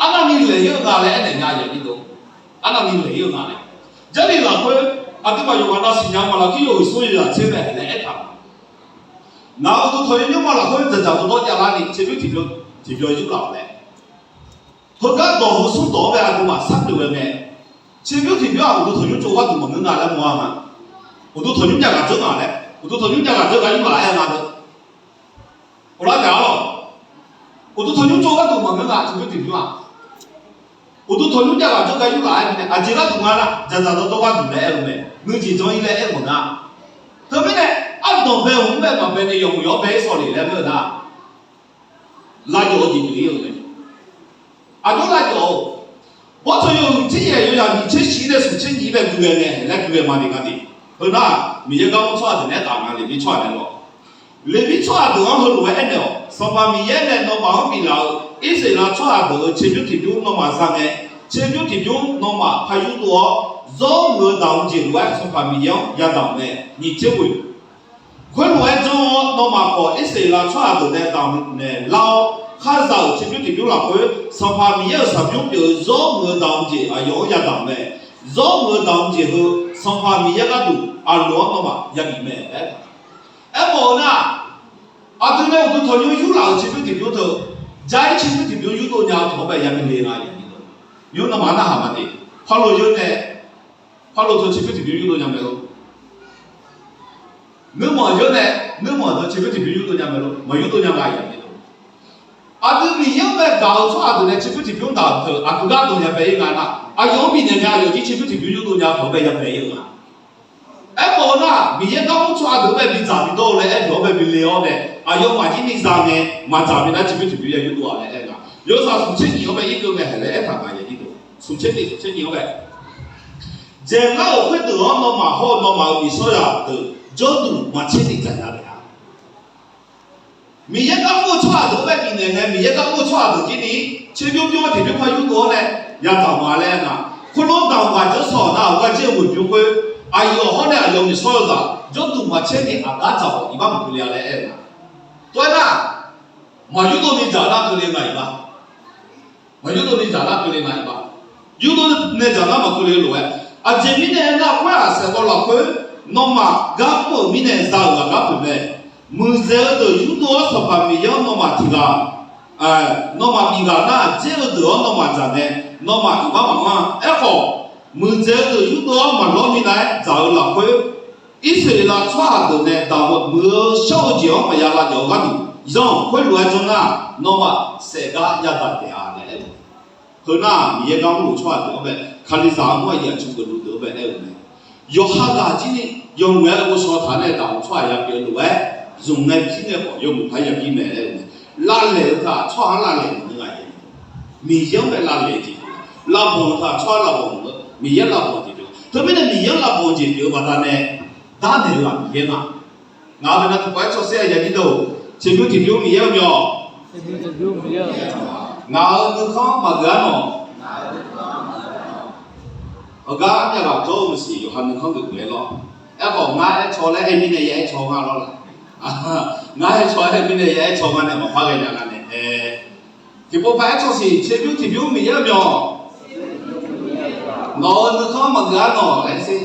Arnavni laeq-ir-eu nga laer aernaeq nya aqyuif aqnyir deuq. Arnavni laeq-ir-eu nga laer. Jarlif lafkhoer aqduimaf yawqghaq navsiq nya ma lafkhoer yawhuiq smr yawzaq tser mae laer aertaq-eu. Ngaq-euq uqduq tanqnymr nymrma lafkhoer dzaqdzaq dawrdawr javlar ni tserbymr tiqbymr tiqbymr yurlaf-awq laer. Heugar dawq heu smr dawq-anr bae aqduimaf sharnoeq ghae mae. Tserbymr tiqbymr-aq uqduq tanqnymr tsov gharduq maqngeur nga laer mawr-a nga. Uqduq tanqnymr jav ghaq dzeur nga laer, uqduq tanqnymr jav ghaq dzeur ghaq yurlaf-aer nga deuq. Ghoflar taef-a lawq. Uqduq tanqnymr tsov gharduq maqngeur nga tserbymr tiqbymr-aq. Uqduq tanqnymr jav ghaq dzeur ghaq yurlaf-aer nae aqjeq gharduq nga nar dzaqdzaq dawrdawr gharduq laer aer-eu mae. Nuijeq janr-ir laer aer-eu maqngeur-a. Teumirnae ardanq bae hmq-anr bae maqbae ni yawmuiq yawq-anr bae-ir sawq le laer ngeur-eu nar, lavjawf-eu jeq pyeuf-ir-eu mae. Aqjox lavjawf-eu, bawrtsanq yawhuiq tser yaef yawzaq nyiq tser shif nae smq tser nyiq bae gui ghae nae laer gui ghae ma le nga de. Heu nar, Miqyaer gar mr tsawrhaq deuq nae aertaq nga, Leqbir tsawrhaq deuq nae aertaq-eu nga. Leqbir tsawrhaq deuq-anr heulof-aer aernaeq-awq, Sanqpaq Miqyaer nae nawmaf-anr biflaf-euq Irsaqleqlav tsawrhaq deuq-euq tserbymr tiqbymr nawmaf za ngae, tserbymr tiqbymr nawmaf par yurdov-awr, zawr muiq-eu damq-eu jeq lof-aer Sanqpaq Miqyaer-anr yadamq mae. Nyiq tser ghoeq Khoerlof-aer janr-awr, nawmaf khawf Irsaqleqlav tsawrhaq deuq nae damq naeq lar-awr, khar za-euq tserbymr tiqbymr lafkhoer, Sanqpaq Miqyaer-euq saqbymr pyeuf-eu zawr muiq-eu damq-eu jeq aqyawf-anr yadamq mae. Zawr muiq-eu damq-eu jeq heu, Sanqpaq Miqyaer gharduq aqloq-anr nawmaf yabif mae laer aertaq. Aermawf-eu nar, aqdui nae uqduq tanqnymr yurlaf-euq tserbymr tiqbymr teu, jar-ir tserbymr tiqbymr yurdov nya-eu taq-anr bae yabif le nga. Nymr nawmaf-anr narhaq ma de. Parloq yeur nae, parloq teu tserbymr tiqbymr yurdov nya mae lor. Nuirmanq yeur nae, nuirmanq deuq tserbymr tiqbymr yurdov nya mae lor. Maqyurdov nya nga. Aqdui Miqyaer-anr bae gaq-eu tsawrhaq deuq nae tserbymr tiqbymr daq-euq teu aqgeu gar dawq nya bae-ir nga nar, aqyawf-anr bifnaeq nae aqyawf jir tserbymr tiqbymr yurdov nya taq-anr bae nya bae-ir-eu nga. Aermawf-eu nar, Miqyaer gar mr tsawrhaq deuq-anr bae bidzaq bidawr-eu laer aer deuq-anr bae bile-awr nae, aqyawfmaf jir ni za ngae, maqdzaq mirnae tserbymr tiqbymr ya yurdov-a laer aer nga. Yawshaq smq tser nyiq-anr bae irkeuv ngae haeq laer aertaq nga. Smq tser nyiq, smq tser nyiq-anr bae, dzaeqlar-euq khoerdeuq-anr nawmaf hawr-eu nawmaf-euq miqsawrzaq deuq jawrduq maqtser ni dzaqnya taef-a. Miqyaer gar mr-eu tsawrhaq deuq-anr bae bifnaeq ngae, Miqyaer gar mr-eu tsawrhaq deuq jir ni tserbymr bymr-anr tiqbymr par yurdov-awr nae yadaq ma laer aer nga. Khoerlof damq ghaq dzeur sawq nar-aq, ghaq jir-eu muiq bymr khoer, aqyawf hawr nae aqyawf miqsawr-eu zaq jawrduq maqtser ni aqgar dzaq-awq, iqbax maqkeuv le-a laer aer-eu nga. Tov-aer nar, maqyurdov ni dzaq nar keuvle nga iqbax. Maqyurdov ni dzaq nar keuvle nga iqbax. Yurdov nae dzaq nar maqkeuv le lof-aer, aqjeq mirnae aernar, khoer-aq saeqlawv lafkhoer nawmaf gar mr-euq mirnae za-euq ghaq gar pyeuf mae. Muiqdzaeq-eu deuq yurdov-awr Sanqpaq Miqyaer-anr nawmaf tiq ghaq, nawmaf bif ghaq nar, dzer-eu deuq-anr nawmaf dzaq ngae, nawmaf iqbax maqanr-a. Aerkhawf, muiqdzaeq-eu deuq yurdov-awr maqlawr minav-aer dzaq-eu lafkhoer, Irsaqleqlav tsawrhaq deuq nae damq-eu muiq-eu shawr-eu jeq-anr maqya lavjawf-eu gharduq, zanr khoerlof-aer janr nar, nawmaf saef gar yadaq taef-a laer aer-eu. Heu nar-aq, Miqyaer gar mr-euq tsawrhaq deuq-anr bae, Kalizaq armur aqyuif aqtsu geufluf deuq-anr bae aer-eu mae. Yawqha ghaq jir ni yawmuiq-aer ghovshaw taq nae damq-eu tsawrhaq ya pyeuf lof-aer, zmq ngae pir ngae khawf yawmuiq par ya pir mae laer aer-eu mae. Lavlaeq-eu taq tsawrhaq-anr lavlaeq maqngeur nga. Miqyaer-anr bae lavlaeq jeq pyeuf, lavbanq-eu taq tsawrhaq lavbanq-eu, Miqyaer lavbanq jeq pyeuf. Teumirnae Miqyaer-anr lavbanq jeq pyeuf-eu baqdanae, darnaeq-eu-aq Miqyaer nga. Ngaq-euq bae na tiqpawf-aer cawser-a ya nyir deuq-or, Teqbymr tiqbymr Miqyaer-eu myawq. Ngaq-euq nuikhanr maqgeuf-ar nawq. Heugar armyav ghaq jawr-eu maqsiq yawqha nuikhanr geuf geuf-aer lawr. Aerkhawf ngar aer caw laer aer mirnae ya aer caw nga lawr laq. Ngar aer caw aer mirnae ya aer caw nga nae maqpar ghaenya nga nae aer. Tiqpov par aer caw siq, Teqbymr tiqbymr Miqyaer-eu myawq. Nawq-euq nuikhanr maqgeuf-ar nawq laer sher.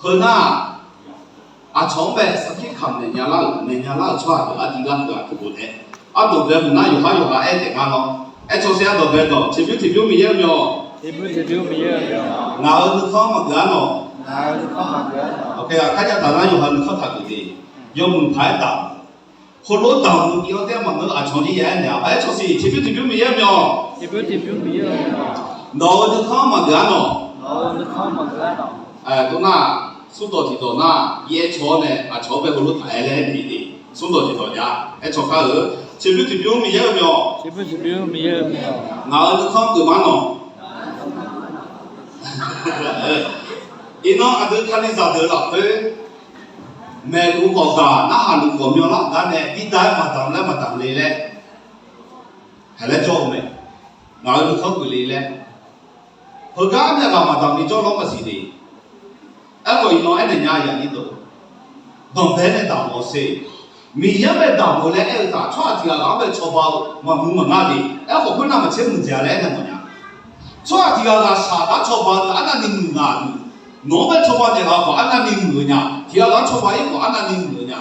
Heu nar-aq, aqcawq-anr bae sarkir kamq naeq nya lar-euq, naeq nya lar-euq tsawrhaq deuq artiv gar keuv-aq tiqpov taef. Ardawq bae hmq nar yawqhar yawqha aer taef ngar lawr. Aer caw sher ardawq bae dawq, Teqbymr tiqbymr Miqyaer-eu myawq. Ngaq-euq nuikhanr maqgeuf-ar nawq. Aqkar yadaq nar yawqha nuikhanr taqgeuf de. Yawmuiq paq-aer damq. Heulof damq-eu iq-anr taef maqngeur aqcawq-anr jir ya aer naeq-a. Aer caw siq, Teqbymr tiqbymr Miqyaer-eu myawq. Nawq-euq nuikhanr maqgeuf-ar nawq. Tov nar, smrdawq tiqdawq nar, yaer caw-awr nae aqcawq-anr bae heulof taq-aer laer bif de. Smrdawq tiqdawq ja. Aer caw kar-eu, Teqbymr tiqbymr Miqyaer-eu myawq. Ngaq-euq nuikhanr geuf ma nawq. Iqnan aqdui Kalizaq deuq lafkhoer, maeqluf khawf gaq, narhaq luf khawf myanlar gar nae, bida-aer maqdamq laer maqdamq le laer, haiq laer jawr-eu mae. Ngaq-euq nuikhanr geuf le laer, heugar armyav ghaq maqdamq ni jawrlawr maqsiq de. Aerkhawf iqnan aernaeq nya ya nyir deuq, danqbae nae damq-awq sher. Miqyaer-anr bae damq-eu laer aer-eu taq, tsawrhaq tiq ghaq ghaq-anr bae cawba-eu maqmuiq maqnga de. Aerkhawf khoernav maqtser muiqdzaeq-a laer aernaeq mawf nya. Tsawrhaq tiq ghaq ghaq shaq gar cawba-eu taq arnavni muiq nga-aq, nawq-anr bae cawba naeq ghaq khawf arnavni muiq-eu nya. Tiq ghaq ghaq-anr cawba-ir khawf arnavni muiq-eu nya.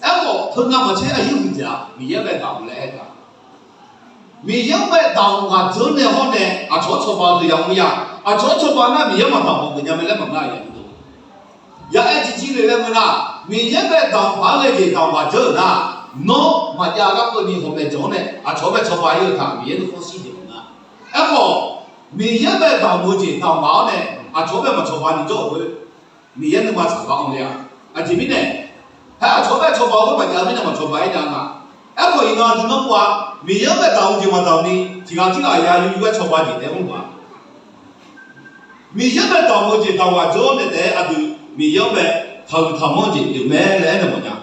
Aerkhawf teunav maqtser aqyuif muiqdzaeq-a, Miqyaer-anr bae damq-eu laer aer taq. Miqyaer-anr bae damq-eu ghaq dzeur nae hawr nae aqcawq-anr cawba-eu deuq yamawr ya. Aqcawq-anr cawba nar Miqyaer maqdamq khawf geufnya mae laer maqngeur-a ya. Ya'aer jirjir le laer ngeur nar, Miqyaer bae damq paq-aer ghae jeq damq ghaq dzeur-euq nar, nawr maqjav gar keuvni hawmaeq jawq-anr nae aqcawq-anr bae cawba-ir-eu taq Miqyaer nuikhanr shir jeq maqngeur-a. Aerkhawf, Miqyaer bae damq-eu jeq damq ghaq-awr nae aqcawq-anr bae maqcawba ni jawr-euq khoer, Miqyaer nuima tsaq gar anr ler-a. Aqjeq mirnae, haer aqcawq-anr bae cawba-eu khoer maqjav mirnae maqcawba-ir nya nga. Aerkhawf iqnan aqdui nanrpov-a, Miqyaer-anr bae damq-eu jeq maqdamq ni tiq ghaq tirghaq ya yur yur-aer cawba jeq taef-aer mr-a. Miqyaer-anr bae damq-eu jeq damq ghaq dzeur-awr nae taef-aer aqdui Miqyaer-anr bae taqhuiq taqmanr-eu jeq pyeuf mae laer aernaeq mawf nya.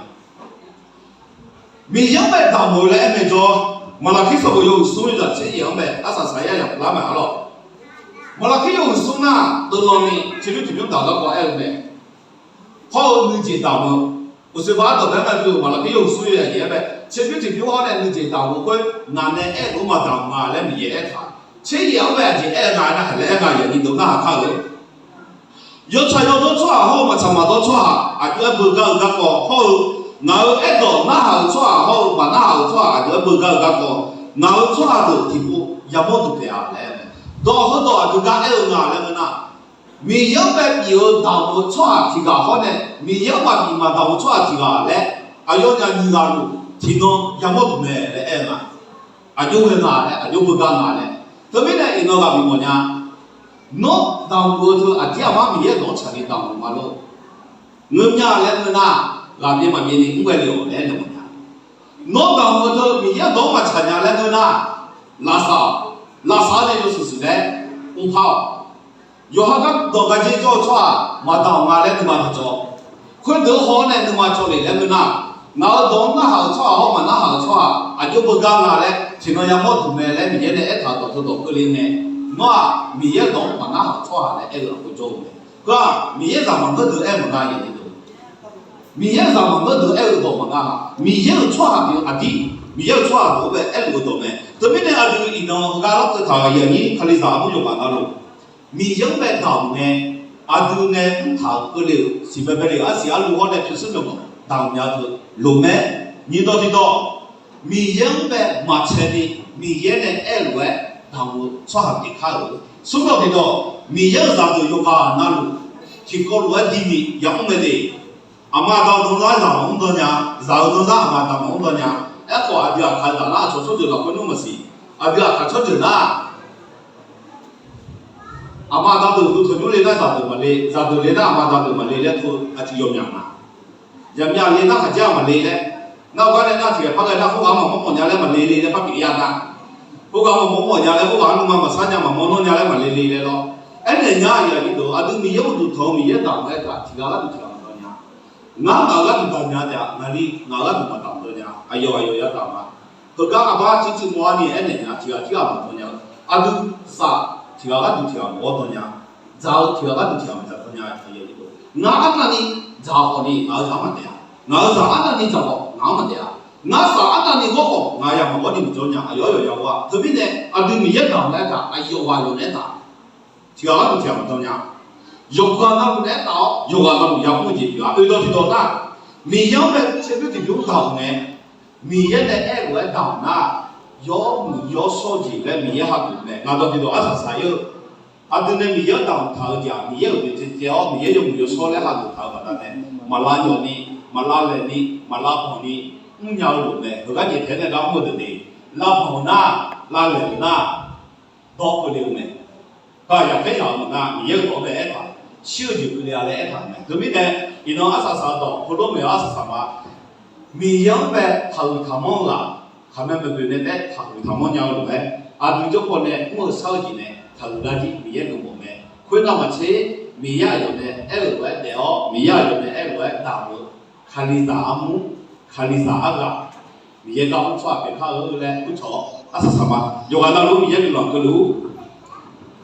Miqyaer-anr bae damq-eu laer aer mae jawr, Maqlaqkir sanqbof yawhuiq smr yawzaq tser yaef-anr bae arsaq saq yar yaq lar mae arlawr. Maqlaqkir yawhuiq smr nar, deuv lan ni tiqbymr tiqbymr daq garkawv aer-eu mae. Hawr-eu nuijeq damq-eu, uqshoe ba ardawq bae-anr nae dui-euq Maqlaqkir yawhuiq smr yawzaq yaef-anr bae, tserbymr tiqbymr hawr nae nuijeq damq-eu khoer ngaq nae aer-eu maqdamq nga laer Miqyaer aer taq. Tser yaef-anr bae aqjeq aer-eu nga nar, haiq laer aer nga yaeq ni deuq narhaq kar-eu Yawtsaq yawdawr tsawrhaq hawr-eu maqtsaq maqdawr tsawrhaq aqjox-aer beugar-eu garkawv hawr-eu, ngaq-euq aerdawq narhaq-euq tsawrhaq hawr-eu maqnarhaq-euq tsawrhaq aqjox-aer beugar-eu garkawv, ngaq-euq tsawrhaq deuq tiqpov yamawr duq taef-a laer aer-eu mae. Dawq heudawq aqdui gar aer-eu nga laer ngeur nar, Miqyaer-anr bae bif-eu damq-eu tsawrhaq tiq ghaq hawr nae, Miqyaer-anr maqbif maqdamq-eu tsawrhaq tiq ghaq laer, aqyawfnyaf nyiq ghaq luf tiqnan yamawr duq mae laer aer-eu nga. Aqjox ghae nga laer, aqjox beugar nga laer. Teumirnae iqnan ghaq bifmawf nya. Nawr damq-eu teu aqdir aqmar Miqyaer dawq-anr tsaqni damq-eu ma lor. Ngeur mya laer ngeur nar, ghaqbyaev maqbyaev ni mr ghae le-awq laer aernaeq mawf nya. Nawr damq-eu teu Miqyaer dawq-anr maqtsaq nya laer ngeur nar, lavsav-awq. Lavsav-awr nae yawshuif shuif laer mrpar-awq. Yawqha gardawq gardzer jawr-eu tsawrhaq maqdaq-awq nga laer nuima tiqjawr. Khoerdeuq-anr haw-awr nae nuima cawv lef laer ngeur nar, ngaq-euq dawq-anr narhaq-euq tsawrhaq hawr maqnarhaq-euq tsawrhaq aqjox beugar nga laer tiqnan yamawr duq mae laer Miqyaer nae aertaq-euq dawq teu dawq keuvle ngae, nawr-aq Miqyaer-euq dawq-anr maqnarhaq-euq tsawrhaq laer aer-eu aqgeu jawr-eu mae. Heu-aq Miqyaer zaq maqngeur deuq aer maqnga yaeq ni deuq. Miqyaer-euq zaq maqngeur deuq aer-eu dawq maqnga-a. Miqyaer-euq tsawrhaq pyeuf-eu aqdir, Miqyaer-euq tsawrhaq deuq-anr bae aerluf-eu dawq mae. Teumirnae aqdui iqnan heugar lawr keuv taq-euq aqyuif aqnyir Kalizaq armur yawqghaq navluf, Miqyaer-anr bae damq ngae, aqdui nae mrtaq-euq keuvle-euq siqbae bae le-euq arsiq arlu hawr nae pyurshuir myawqganq damq nya-eu loq mae. Nyiqdawq tiqdawq, Miqyaer-anr bae maqtsaev ni, Miqyaer nae aerluf-aer damq-eu tsawrhaq pyeuf kar-euq. Smrdawq tiqdawq, Miqyaer-euq zaqdeuq yawqghaq navluf tiqkawv lof-aer diq ni yamr mae de. Aqma aqda-eu danzar zaq maqmr dan nya, zaq-euq danzar aqma aqda maqmr dan nya. Aerkhawf aqdui aqkaq zaq nar aqcawq tsawrjeuq lafkhoer nmr maqsiq. Aqdui aqkaq tsawrjeuq nar aqma aqda deuq uqduq tanqnymr le nar zaqdeuq maqle, zaqdeuq le nar aqma aqda deuq maqle laer teu aqcuiv yawmyaq nga. Yaqmyav le nar khaqdzer-aq maqle laer, nar-eu gar nae nar tiqghaq par ghae nar khoerghaq-anr maqmawr mawf nya laer maqle le laer par pyeuf ya nar, khoerghaq-anr maqmawr mawf nya laer khoerghaq-anr nuima maqsar nya maqmawr nawr nya laer maqle le laer lawr. Aernaeq nya aqyuif aqnyir deuq, aqdui Miqyaer uqduq tanq-eu Miqyaer damq-aer taq tiqghaq gharduq tiqghaq maqdan nya. Ngar ngaq-euq gharduq damq nya taef-a, ngaqli ngaq-euq gharduq maqdamq dan nya. Aqyawf aqyawf ya damq ma. Heugar aqbar cuiv cuiv mawr-ar ni aernaeq nya tiqghaq tiqghaq maqdan nya-eu. Aqdui saf tiqghaq gharduq tiqghaq maqawr dan nya. Dzaq-eu tiqghaq gharduq tiqghaq maqdzaq dan nya. Ngar arnavni dzaq khawf ni ngaq-euq zaq-anr maqtaef-a. Ngaq-euq zaq arnavni dzaq khawf ngaq-anr maqtaef-a. Ngar saf arnavni ghawr khawf ngaq-euq yamq maqghawr ni maqjawr nya. Aqyawf-aer yawqya ghawr-a. Teumirnae aqdui Miqyaer damq naeq-aer taq, aqyawf ghaq yawf naeq-aer taq. Tiqghaq gharduq tiqghaq maqdan nya. Yawqghaq navluf naeq-aer taq-awr yawqghaq navluf yamr-eu jeq pyeuf-a. Oedawq tiqdawq nar, Miqyaer-anr bae tserbymr tiqbymr damq-euq mae. Miqyaer nae aerlof-aer damq nar, yawmuiq yawshawr jeq laer Miqyaer hageuf mae. Ngaq dawq tiqdawq arsaq saq-ir-eu, aqdui nae Miqyaer-anr damq taq-eu jeq-aq, Miqyaer-euq byaeq caevcaev-awr Miqyaer yawmuiq yawshawr laer hageuf taq-eu baqdanae, maqlav nyawq ni, maqlav laeq ni, maqlav banq ni, mrnya-eu lof mae. Heugar jeq taef-aer nae gar mr-eu deuq de, lav banq-eu nar, lav laeq-euq nar, dawr keuvle-eu mae. Kar yaqkhaer yaq-euq maqnga, Miqyaer-euq dawq-anr bae aertaq, shir-eu jeq keuvle-a laer aertaq-euq mae. Teumirnae, iqnan arsaq saq-eu dawq, heulof maeq-eu arsaq saq ma. Miqyaer-anr bae taqhuiq taqmanr-eu ghaq, khaqmae maqboeq nae taef-aer taqhuiq taqmanr nya-eu lof-aer, aqdui jawrpaw nae mr-eu shar-eu jeq nae taqhuiq lar jir Miqyaer geufmawf mae. Khoernar maqtser, Miqyaer aqyawf nae aerlof-aer daef-awr, Miqyaer aqyawf nae aerlof-aer damq-eu, Kalizaq armur, Kalizaq arghaq, Miqyaer gar mr tsawrhaq pyeuf kar-eu laer mrcawq-awr arsaq saq ma. Yawqghaq navluf Miqyaer guiqlanq keuvluf-ur.